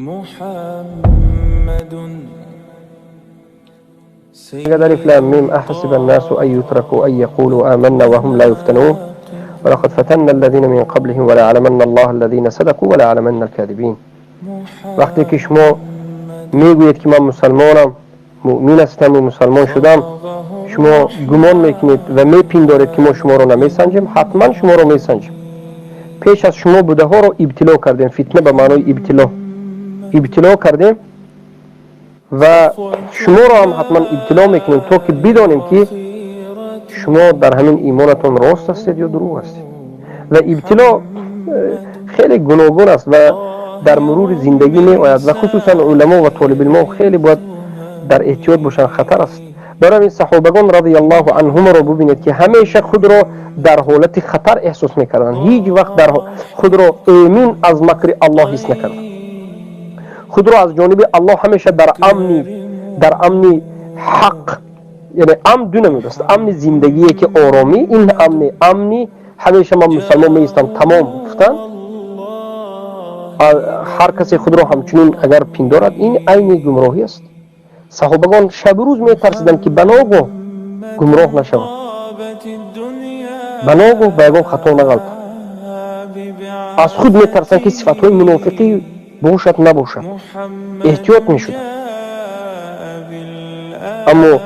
محمد. مگه الف لام میم احسب الناس ان يتركوا ان يقولوا آمنا وهم لا يفتنون ولقد فتنا الذين من قبلهم وليعلمن الله الذين صدقوا وليعلمن الكاذبين. وقتی که شما میگویید که من مسلمانم، مؤمن هستم و مسلمان شدم، شما گمان میکنید و میپندارید که ما شما رو نمیسنجیم. حتما شما رو میسنجیم. پیش از شما بوده ها رو ابتلا کردیم. فتنه به معنای ابتلا، ابتلا کردیم و شما رو هم حتما ابتلا میکنیم تا که بدانیم که شما در همین ایمانتون راست هستید یا دروغ هستید. و ابتلا خیلی گوناگون است و در مرور زندگی می آید و خصوصا علما و طالب علم خیلی باید در احتیاط باشند، خطر است. برای این صحابگان رضی الله عنهم را ببینید که همیشه خود را در حالت خطر احساس میکردند. هیچ وقت در خود را امین از مکر الله حس نکردند. خود را از جانب الله همیشه در امنی حق، یعنی امن دو نمود است: امن زندگی که آرامی، این امن، امنی همیشه من مسلمان میستم، تمام گفتن. هر کسی خود را همچنین اگر پندارد، این عین گمراهی است. صحابگان شب و روز میترسیدند که بناگاه گمراه نشوند، بناگاه به یگان خطا نغلطند. از خود میترسند که صفتهای منافقی باشد، نباشد، احتیاط میشدند. اما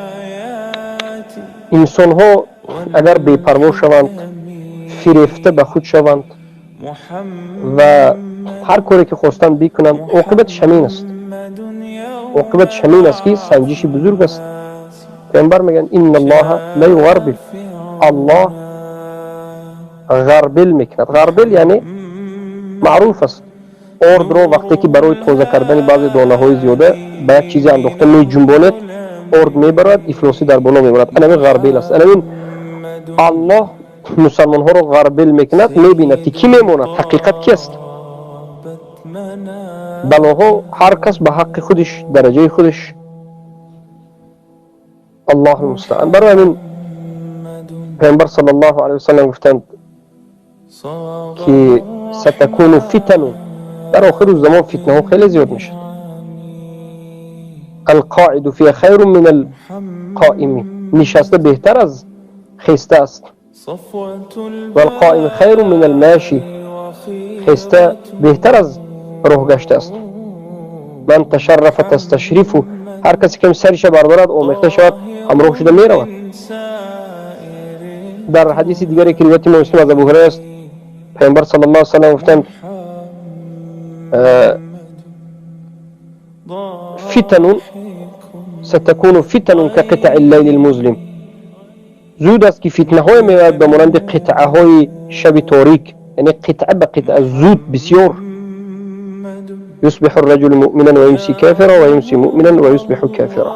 инсонҳо агар бепарво шаванд، фирефта ба худ шаванд ва ҳар коре ки хостанд бикунанд، оқибатиш ҳамин аст. Оқибатиш ҳамин аст ки санҷиши бузург аст. Паёмбар мегӯянд: إن الله لا يغربل. Аллоҳ ғарбил мекунад. Ғарбил яъне маъруф аст، ордро вақте ки барои тоза кардани баъзе донаҳои зиёда ба як чизе андохта меҷунбонед، орд мебарад، ифлосӣ дар боло мебарад. Анамин ғарбил аст. Анамин Аллоҳ мусалмонҳоро ғарбил мекунад، мебинад ки кӣ мемонад، ҳақиқат ки аст. Балоҳо ҳар кас ба ҳаққи худиш، дараҷаи худиш، الله المستعان. Барои ҳамин паёмбар صلى الله عليه وسلم гуфтанд ки ستكون فتن، дар охиру замон фитнаҳо хеле зиёд мешад. القاعد فيها خير من القائم، нишаста беҳтар аз хеста аст. والقائم خير من الماشي، хеста беҳтар аз роҳ гашта аст. من تشرف تستشرفه، ҳар касе ки сариша бардорад، омехта шавад، ҳамроҳ шуда меравад. Дар ҳадиси дигаре ки ривояти Муслим аз Абу Ҳурайра аст، паёмбар صلى الله عليه وسلم гуфтанд: فتن ستكون فتن كقطع الليل المظلم. زود аст ки фитнаҳое меояд ба монанди қитъаҳои шаби торик، яъне қитъа ба қитъа зуд бисёр. يصبح الرجل مؤمنا ويمسي كافرا ويمسي مؤمنا ويصبح كافرا.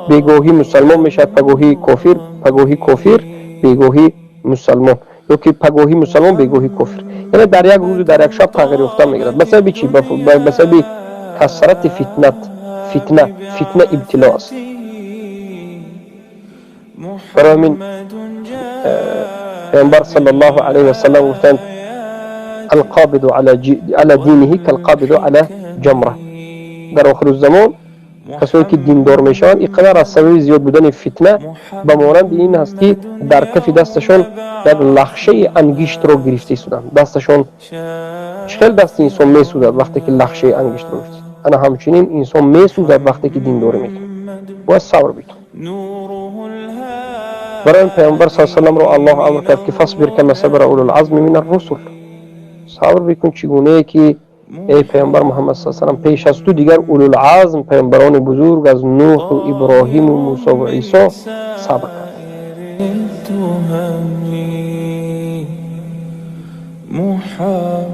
Бегоҳӣ мусалмон мешавад، пагоҳӣ кофир، пагоҳӣ кофир، бегоҳӣ мусалмон ё ки пагоҳӣ мусалмон، бегоҳӣ кофир. Яъне дар як рӯзу дар як шаб тағйир ёфта мегирад. Ба сабаби чӣ? Ба сабаби касрати фитнат. Фитна, фитна ибтило аст. Барои ҳамин паёмбар صلى الله عليه وسلم гуфтанд: القابض على دينه كالقابض على جمرة. Дар охиру замон касое ки диндор мешаванд، ин қадар аз сабаби зиёд будани фитна ба монанди ин аст ки дар кафи дасташон як лахшаи ангиштро гирифта истоданд. Дасташон чӣ хел дасти инсон месӯзад вақте ки лахшаи ангиштро гирифта، ана ҳамчунин инсон месӯзад вақте ки диндорӣ мекунад. Бояд сабр бикунад. Барои ин паёмбар с саламро Аллоҳ амр кард ки فاصبر كما صبر أولو العزم من الرسل. Сабр бикун чӣ гунае ки، эй паёмбар Муҳаммад с салам، пеш аз ту дигар улулазм، паёмбарони бузург аз Нӯҳу Иброҳиму Мусову Исо сабр кард. همي محمد.